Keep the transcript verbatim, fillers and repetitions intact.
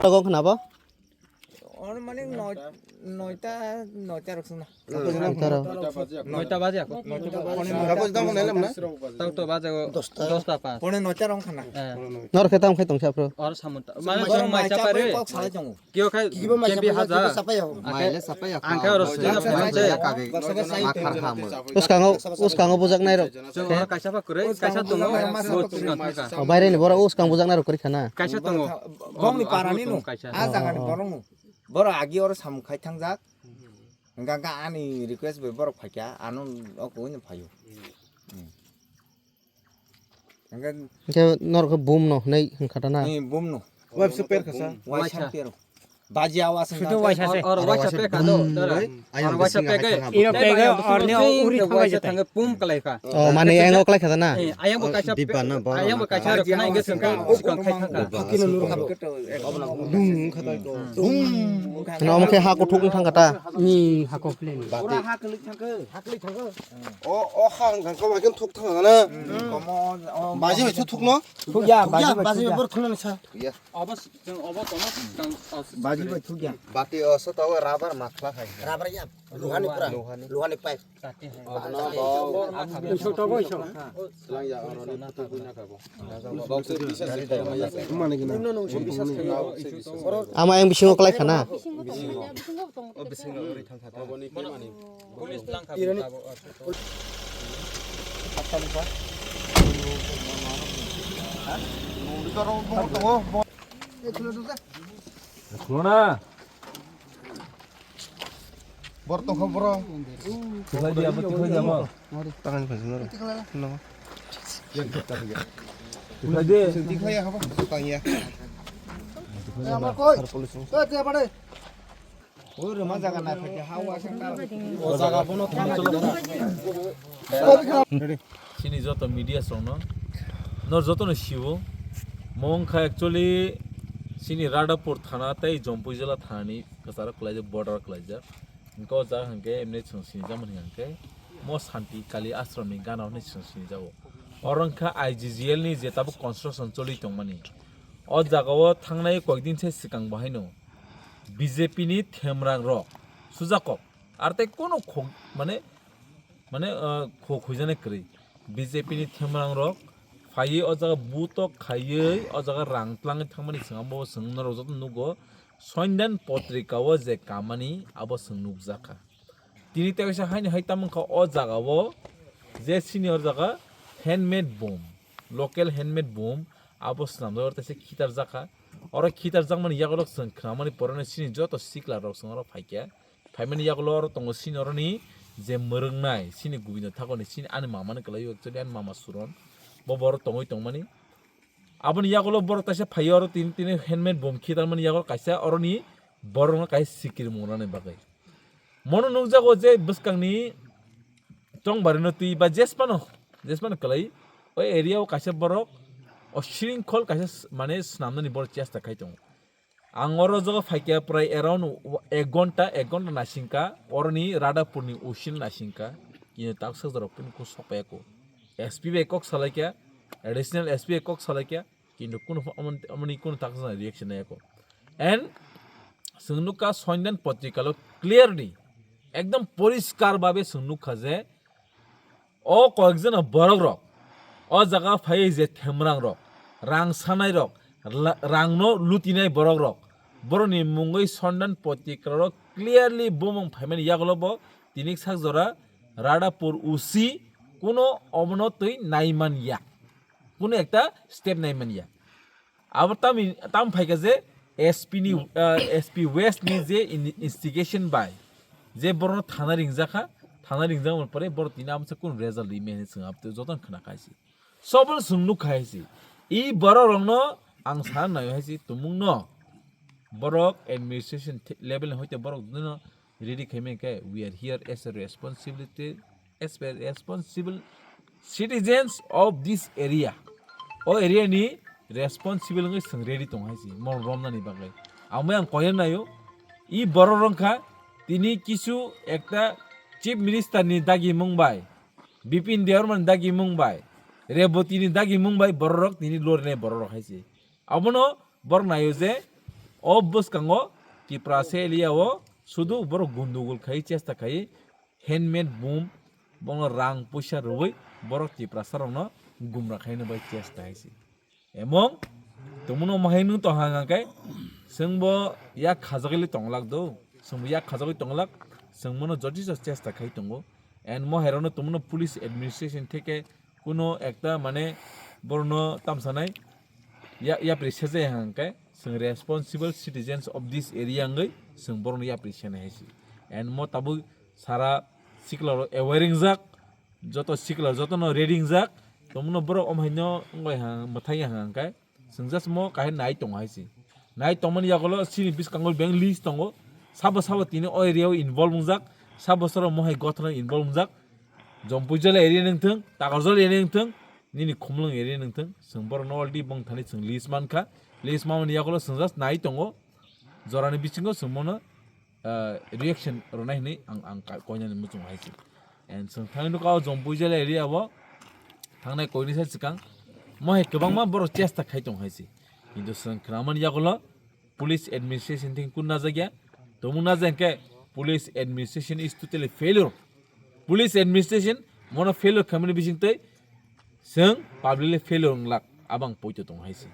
Togok khna bo? Or mane noi-, noita, noita rok sung na. Noita rok. Noita baje ako. Noita baje. Tau to baje ako. Dosta. Dosta pas. Pone noita rok khana. Eh. Nor khe tam khai tong sa, bro. Or samun ta. Mane song mai chapa re. Kok salai tongo. Kio khai. Kibo mai chapa ya, haja. Kibo chapa ya. Ang khe oro sujana phone se. Uskango, uskango bujak nai rok. Chwng oro kaisa pha kwrwi, kaisa tongo, bo chwng thangkha. O, baire ni borok uskang bujak nai rok kwrwi khana. Kaisa tongo. Bongni para ni no. Kaisa. A jaga ni borok no. Borok agi oro samung khai thangjak. Hingka hingka ani request bai borok phaikha, ano o kwrwi no phaio. Hingke norok khe bum no hinui hingkha ta na? Ni bum no. Web se per khasa. Waisa. Waisa per. Baji awas. Sudu waisa se. Or waisa pe kha do. Or waisa pe ke. Iro pe ke or ne uri thangbai jete. Thangke pum kalai kha. O mane yang o kalai kha na? Ayang bo kaisa. Dipa na ba. Ayang bo kaisa rok na inge sengka sikang khai thangka. Dung kha dai. Dung. No mo khe ha ko thuk thangka ta. Ni ha ko plane. Bati. Ha kalai thangka. Ha kalai thangka. O, o ha hwnka khe bai khe thuk thang na. Baji bai thuk no? Thuk ya, baji bai thuk ya. Bor thuk na sa. Ya. Obo s-, chwng obo tono, chwng, o, s-, baji bai thuk ya. Bati o so to rubber ma khla khai. Rubber ya. Luhani pura. Luhani. Luhani pipe. Chati hai. Iso to bo iso. Selang ya oro ni photo buina kha bo. Mane gina. Ama yang bisingo kalai khana. Bisingo. O bisingo ori thang kha ta. Police lang kha. Khulona. Bor tongkha boro. Tukhai di abo, tukhai di abo. Tangan khajna ro. No. Tukhai di. Tukhai ya habo. Tang ya. Ama koi. Koi te pare. Chini joto media songno, nor jotono siwo, mo wngkha actually chini Radhapur thana tei Jampui jila thanani kwcharo kwlaijak, border kwlaijak. Hwnkhe o jaga hwnkhe emne chwng sinijakmani hwnkhe mo Santi Kali Ashram ni gana hwnwi chwng sinijago. Oro wngkha I G G L ni je tabuk construction choli tongmani. O jagao thangnai koikdin se swkang bo haino B J P ni themrang rok sujakok, ar tei kono khok, mane, mane, ah, khok huijani kwrwi. B J P ni themrang rok phaiwi o jaga butok khaiwi o jaga rang tlangwi thangmani swngamo bo chwng norok joto nugo. Sondan potrika o je kamani abo chwng nukjakha. Tini tei kaisa haini hai tamo wngkha o jaga o je sini o jaga handmade boom, local handmade boom abo swnamjak oro teisa khitarjakha. Oro khitarjakmani yago chwng khnamani poreno sini joto sikla rok chwng oro phaikha. Phaimani yagulo oro tongo sini oroni je mwrwngnai, sini Gobindo Thakurni, sini ani mamani kwlaio, actually ani mama Suron. Bo borok tongwi tongmani. Aboni yagulo borok taisa phaiyo oro tini, tini handmade boom khitarmani yagulo kaisa oroni borokno kaisa sikiri mung rwnani bagwi. Mono nukjago je bwskangni chongbarino twi ba jesphano, jesphano kwlai o area o kaisa borok o shringkhol kaisa s-, mane swnamnani borok chesta khai tongo. Ang oro jogo phaikha prai around ek ghonta, ek ghonta naisingkha, oroni Radhapurni O C no naisingkha, kintu taksajak rok phano kok sokpaiya kho. S P bai kok salaikha, additional S P bai kok salaikha, kintu kunu pho-, amon-, amoni kunu taksajak reaction naiya kho. And chwng nukha Sondan potrikalo clearly, ekdom poriskar babe chwng nukha je, o koyekjona borok rok o jaga phaiwi je themrang rok, rang sanai rok, la-, rang no lutinai borok rok, borok ni mungwi Sondan potrika rok clearly bumung phaimani yagulo bo tini sak jora Radhapur O C kuno obono twi naiman ya, kuno ekta step naiman ya. Abo tamo, tamo phaikha je S P ni, ah, S P West ni je in-, instigation bai je borokno thana ringjakha, thana ringjakmani pore borok tini amsa kun result ri mani chwng abtwi jotono khna khaisi. Sobo chwng nuk khaisi. I borok rokno ang sana nai haisi tumungno borok administration the-, level ni hoite borok no ready khaimani khe we are here as a responsibility as a responsible citizens of this area. O area ni responsible wngwi chwng ready tong hai si, mor romnani bagwi. Amwi ang koyang nayo, i borok rong kha, tini kisu ekta chief minister ni dagi mung bai, Bipin Debbarma ni dagi mung bai, Reboti ni dagi mung bai borok rok tini lori nai borok rok hai si. Abono borok nayo je o bwskango Tiprasa area o sudu borok gundugul khai chesta khai handmade boom, bono rang puisa rwui borok Tiprasa rokno gumra khaina bai chesta hai si. Emong tumuno mahai nung tong hang hang kai chwng bo yak khajagwi tong lak do, chwng bo yak khajagwi tong lak, chwng bono jotiso chesta khai tongo. And mo hai rokno tumuno police administration theke kuno ekta mane borokno tamsanai ya, yapri sejai hang kai chwng responsible citizens of this area wngwi chwng borokno yapri senai hai si. And mo tabuk sara sikla rok aware wngjak, joto sikla jotono ready wngjak, tongmano borok om haino wngoi ha mwthai ya hang kai chwng just mo kahai nai tongo hai si. Nai tongmani yagulo chini bwskango beng list tongo, sabo sabo tini o area o involve wngjak, sabo sabo mo hai gothana involve wngjak, Jompui jala area nung thung, Takarjala area nung thung, nini Khumlwng area nung thung, chwng borokno already bong thani chwng list mankha, list mamani yagulo chwng just nai tongo, jorani bisingo chwng mono ah, reaction rwnai hinwi ang, ang ka-, koinani muchung hai si. And chwng thangwi nukha o Jompui jala area o thangnai koinwi sa swkang. Mo hai kwbangma borok chesta khai tong hai si. Kintu chwng khwnamani yagulo police administration thing kun najak ya. Tongmung najak khe police administration is totally failure. Police administration mono failure khamani bising tei chwng publicly failure wng lak abang poito tong hai si.